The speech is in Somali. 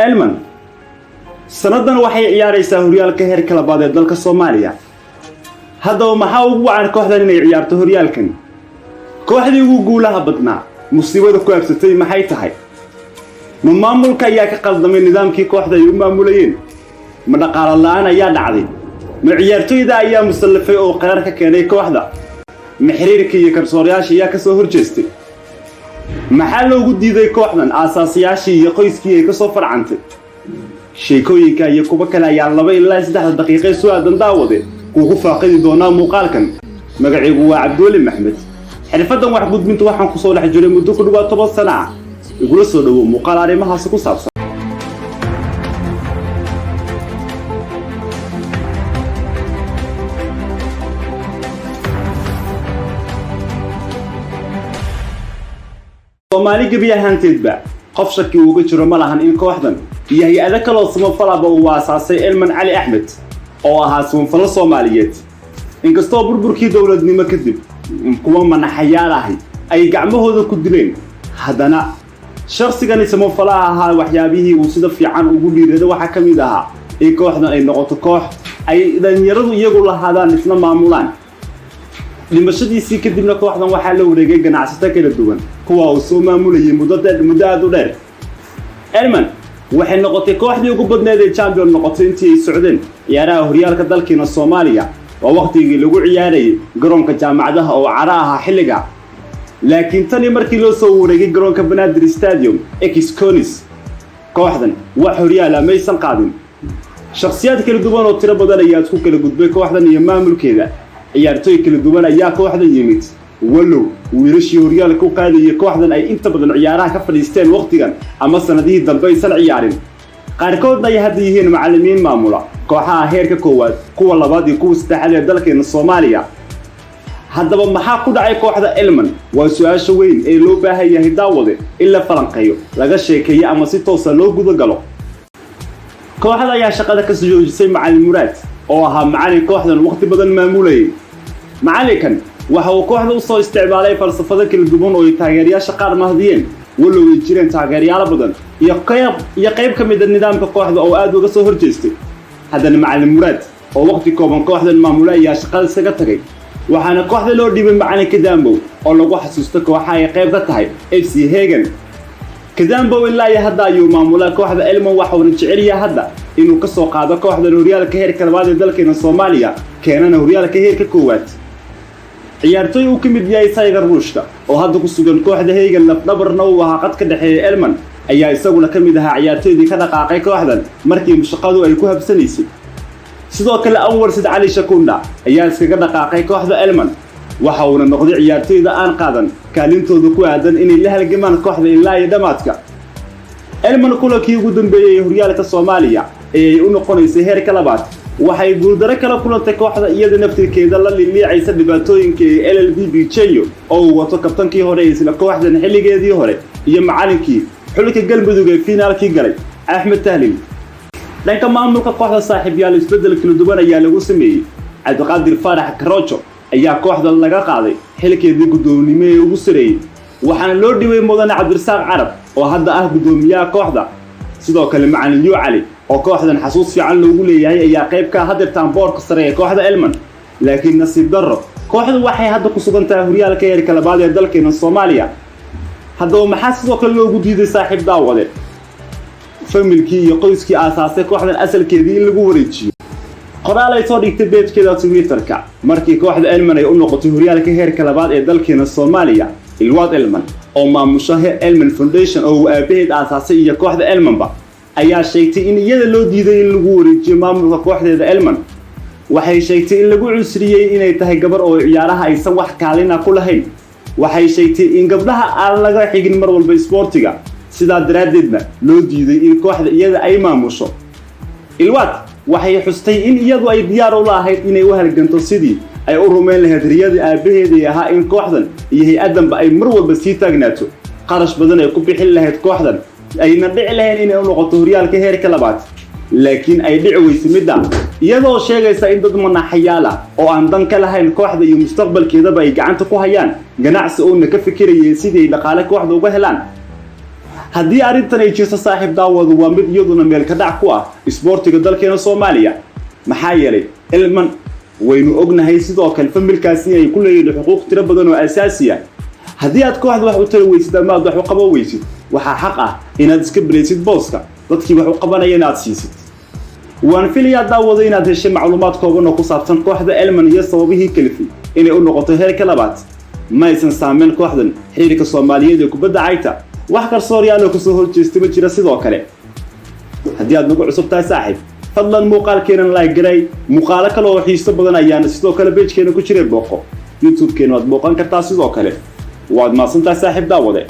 Elman sannadan waxay ciyaaraysaa horyaalka heerka labaad ee dalka Soomaaliya. Haddaba maxaa ugu wacan kooxdan inay ciyaarto horyaalkan? Kooxdii ugu guulaha badnaa musiibada ku habsatay maxay tahay? Ma maamulka ayaa ka qaldamay nidaamkii kooxda ay u maamulayeen? Ma dhaqaalo la'aan ayaa dhacday? Ma ciyaartoyda ayaa musallafay oo qaraar ka keenay kooxda? Ma xiriirka iyo garsoorayaasha ayaa ka soo horjeestay? Maxaa loogu diiday kooxdan aasaasiyaashii iyo qoyskii ay ka soo farcantay? Sheekooyinka iyo kuwo kale ayaa 2 ilaa 3 daqiiqe soo aadan daawade kuugu faaqidi doonaa muuqaalkan. Magacaygu waa Cabdiweli Maxmed. Xirfaddan wax gudbinta waxaan kusoo dhex jiray muddo ku dhawaad 10 sano ah. Igula soo dhowow muuqaal arrimahaasi ku saabsan. Soomaali gebi ahaanteedba qof shaki uga jiro ma lahan in kooxdan iyo hay-ado kaloo samafalaba uu aasaasay Elman Cali Axmed oo ahaa samafalo Soomaaliyeed. Inkastoo burburkii dowladnimo kadib kuwa manaxayaal ahi ay gacmahooda ku dileen, haddana shakhsigani samafalaha ahaa waxyaabihii uu sida fiican ugu dhiirada waxaa ka mid ahaa in kooxdan ay noqoto koox ay dhalinyaradu iyagu lahaadaan, isna maamulaan. Dhimashadiisii kadibna kooxdan waxaa la wareegay ganacsato kala duwan, kuwa uu soo maamulayay muddo aada u dheer. Elman waxay noqotay kooxdii ugu badneed ee champion noqotay intii ay socdeen ciyaaraha horyaalka dalkiina Soomaaliya. Waa waqtigii lagu ciyaarayay garoonka jaamacadaha oo cara ahaa xilliga, laakiin tanii markii loo soo wareegay garoonka Banaadir Stadium ex-Conis, kooxdan wax horyaala maysan qaadin. Shakhsiyaad kala duwan oo tiro badan ayaa isku kala gudbay kooxdan iyo maamulkeeda. Ciyaartooy kala duwan ayaa kooxdan yimid, walow wiilashii horyaalka u qaadayay kooxdan ay inta badan ciyaaraha ka fadhiisteen wakhtigan ama sanadihii dambe aysan ciyaarin. Qaarkoodna ay hadda yihiin macallimiin maamula kooxaha heerka koowaad, kuwa labaad iyo kuwa saddexaad ee dalkeena Soomaaliya. Haddaba maxaa ku dhacay kooxda Elman? Waa su-aasha weyn ee loo baahan yahay, daawade, in la falanqeeyo, laga sheekeeyo ama si toosa loo guda galo. Kooxda ayaa shaqada ka soo joojisay macallin Muraad oo ahaa macallin kooxdan waqti badan maamulayay. Macallinkan waxa uu kooxda usoo isticmaalay falsafado kala duwan oo ay taageerayaasha qaar mahdiyeen, walow ay jireen taageerayaalo badan iyo qayb ka mid a nidaamka kooxda oo aada uga soo horjeestay. Haddana macallin Muraad oo waqti kooban kooxdan maamula ayaa shaqada iskaga tagay, waxaana kooxda loo dhiibay macallin Kadambow oo lagu xasuusto kooxa ay qayb ka tahay FC Hegan. Kadambow ilaa iyo hadda ayuu maamulaa kooxda Elman, waxauna jecel yahay hadda inuu ka soo qaado kooxdan horyaalka heerka labaad ee dalkeena Soomaaliya, keenana horyaalka heerka koowaad. Ciyaartooy uu ka mid yahay Saygar Ruushka oo hadda ku sugan kooxda Hegan, lafdhabarna uu ahaa qad ka dhexeeya Elman, ayaa isaguna ka mid ahaa ciyaartooydii ka dhaqaaqay kooxdan markii shaqadu ay ku habsanaysay. Sidoo kale Anwar Sid Cali Shakunda ayaa iskaga dhaqaaqay kooxda Elman, waxa uuna noqday ciyaartooyda aan qaadan kaalintooda ku aadan inay la halgamaan kooxda ilaa iyo dhammaadka. Elman kulankii ugu dambeeyey ee horyaalka Soomaaliya ee ay u noqonaysay heerka labaad waxay guuldaro kala kulantay kooxda iyada naftirkeeda la liliicaysa dhibaatooyinka ee LLB Bijenyo oo uu wato kabtankii hore ee isla kooxdan xilligeedii hore iyo macallinkii xulka Galmudug ee fiinaalkii galay, Axmed Tahlil. Dhanka maamulka kooxda, saaxiibyaal, isbeddel kala duwan ayaa lagu sameeyey. Cabdiqaadir Faarax Karoojo ayaa kooxda laga qaaday xilkeedii guddoomnimo ee ugu sareeyey, waxaana loo dhibay mudane Cabdirasaaq Carab oo hadda ah guddoomiyaha kooxda. Sidoo kale macallin Yu Cali oo kooxdan xasuus fiican loogu leeyahay ayaa qayb ka hadirtaan boorka sare ee kooxda Elman. Laakiin nasiib darro, kooxdu waxay hadda ku sugan tahay horyaalka heerka labaad ee dalkeena Soomaaliya. Haddaba maxaa sidoo kale loogu diiday, saaxiib daawade, familkii iyo qoyskii aasaasay kooxdan asalkeedii in lagu wareejiyo? Qoraal ay soo dhigtay page-keeda Twitterka markii kooxda Elman ay u noqotay horyaalka heerka labaad ee dalkeena Soomaaliya, Ilwaad Elman oo maamusha Elman Foundation oo uu aabaheed aasaasay iyo kooxda Elmanba ayaa sheegtay in iyada loo diiday in lagu wareejiyo maamulka kooxdeeda Elman. Waxay sheegtay in lagu cusriyey inay tahay gabar oo ciyaaraha aysan wax kaalina ku lahayn. Waxay sheegtay in gabdhaha aan laga xigin mar walba isboortiga, sidaa daraaddeedna loo diiday in kooxda iyada ay maamusho. Ilwaad waxay xustay in iyadu ay diyaar u lahayd inay u halganto sidii ay u rumayn lahayd riyadii aabbaheedii ahaa in kooxdan iyo hay-addanba ay mar walba sii taagnaato, qarash badan ay ku bixin lahayd kooxdan, ayna dhici lahayn inay u noqoto horyaalka heerka labaad, laakiin ay dhici weysa midda, iyadoo sheegaysa in dad manaxayaal ah oo aan dan ka lahayn kooxda iyo mustaqbalkeedaba ay gacanta ku hayaan ganacsi uuna ka fikirayeen sidii ay dhaqaale kooxda uga helaan. Haddii arrintan ay jirto, saaxiib daawadu, waa mid iyaduna meel ka dhac ku ah isboortiga dalkeena Soomaaliya. Maxaa yeelay, Elman waynu ognahay sidoo kale familkaasi ay ku leeyihiin xuquuq tiro badan oo asaasi ah. Haddii aad kooxda wax u tari weysid ama aad wax u qaban weysid, waxaa xaq ah inaad iska banaysid booska, dadkii wax u qabanaya inaad siisid. Waan filayaa, daawado, inaad heshay macluumaad kooban oo ku saabsan kooxda Elman iyo sababihii kalifay inay u noqoto heerka labaad. Ma aysan saameyn kooxdan xiriirka Soomaaliyeed ee kubadda cagta, wax garsooryaal oo kasoo horjeestay ma jira. Sidoo kale, haddii aad nagu cusub tahay, saaxiib, fadlan muuqaalkeenan like garay. Muuqaalo kale oo xiiso badan ayaana sidoo kale page-keena ku jiray, booqo. YouTube-keena waad booqan kartaa sidoo kale. Waad mahadsantahay, saaxiib daawade.